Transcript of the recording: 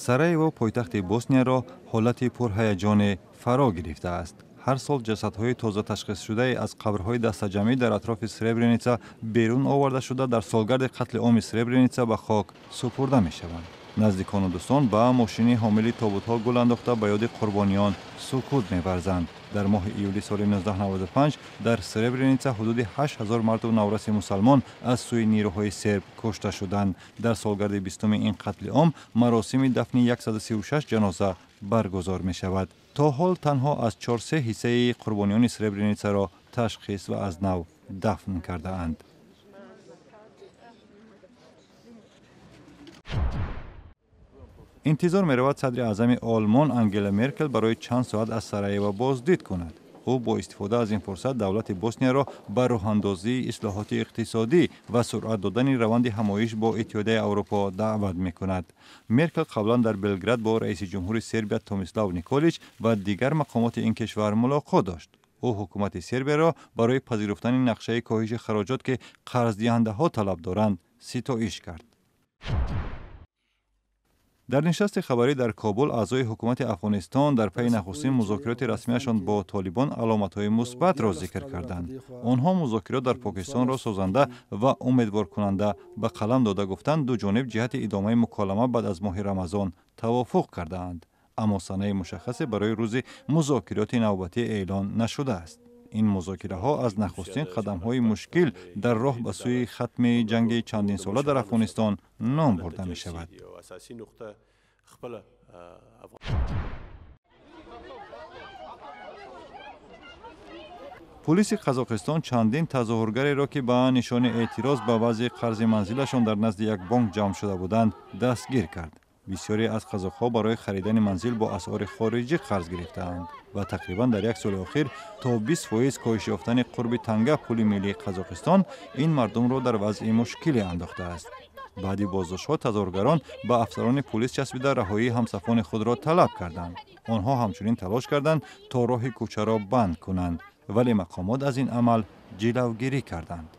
Сараево, пойтахти Боснияро ҳолати пурҳаяҷоне фаро гирифтааст. Ҳар сол ҷасадҳои тоза ташхисшудаи аз қабрҳои дастаҷамъӣ дар атрофи Сребреница берун оварда шуда, дар солгарди қатли оми Сребреница ба хок супурда мешаванд. Наздикону дӯстон ба мошини ҳомили тобутҳо гул андохта, ба ёди қурбониён сукут меварзанд. Дар моҳи июли соли 1995 дар Сребреница ҳудуди 8000 марду навраси мусалмон аз сӯи нерӯҳои серб кушта шуданд. Дар солгарди 20-уми ин қатли ом маросими дафни 136 ҷаноза баргузор мешавад. То ҳол танҳо аз 4-3 ҳиссаи қурбониёни Сребреницаро ташхис ва аз нав дафн кардаанд. Интизор меравад, садри аъзами Олмон Ангела Меркел барои чанд соат аз Сараево боздид кунад. Ӯ бо истифода аз ин фурсат давлати Боснияро ба роҳандозии ислоҳоти иқтисодӣ ва суръат додани раванди ҳамоиш бо Иттиҳодияи Аврупо даъват мекунад. Меркел қаблан дар Белград бо раиси ҷумҳури Сербия Томислав Николич ва дигар мақомоти ин кишвар мулоқот дошт. Ӯ ҳукумати Сербияро барои пазируфтани нақшаи коҳиши хароҷот, ки қарздиҳандаҳо талаб доранд, ситоиш кард. Дар нишасти хабарӣ дар Кобул аъзои ҳукумати Афғонистон дар пайи нахустин музокироти расмияшон бо Толибон аломатҳои мусбатро зикр карданд. Онҳо музокирот дар Покистонро созанда ва умедворкунанда ба қалам дода, гуфтанд, ду ҷониб ҷиҳати идомаи муколама баъд аз моҳи Рамазон тавофуқ кардаанд. Аммо санаи мушаххасе барои рӯзи музокироти навбатӣ эълон нашудааст. Ин музокираҳо аз нахустин қадамҳои мушкил дар роҳ ба сӯи хатми ҷанги чандинсола дар Афғонистон ном бурда мешавад. Пулиси Қазоқистон чандин тазоҳургареро, ки ба нишони эътироз ба вазъи қарзи манзилашон дар назди як бонк ҷамъ шуда буданд, дастгир кард. Бисёре аз қазоқҳо барои харидани манзил бо асъори хориҷӣ қарз гирифтаанд ва тақрибан дар як соли охир то 20% коҳиш ёфтани қурби танга, пули миллии Қазоқистон, ин мардумро дар вазъи мушкиле андохтааст. Баъди боздоштҳо тазоҳургарон ба афсарони пулис часпида, раҳоии ҳамсафони худро талаб карданд. Онҳо ҳамчунин талош карданд, то роҳи кӯчаро банд кунанд, вале мақомот аз ин амал ҷилавгирӣ карданд.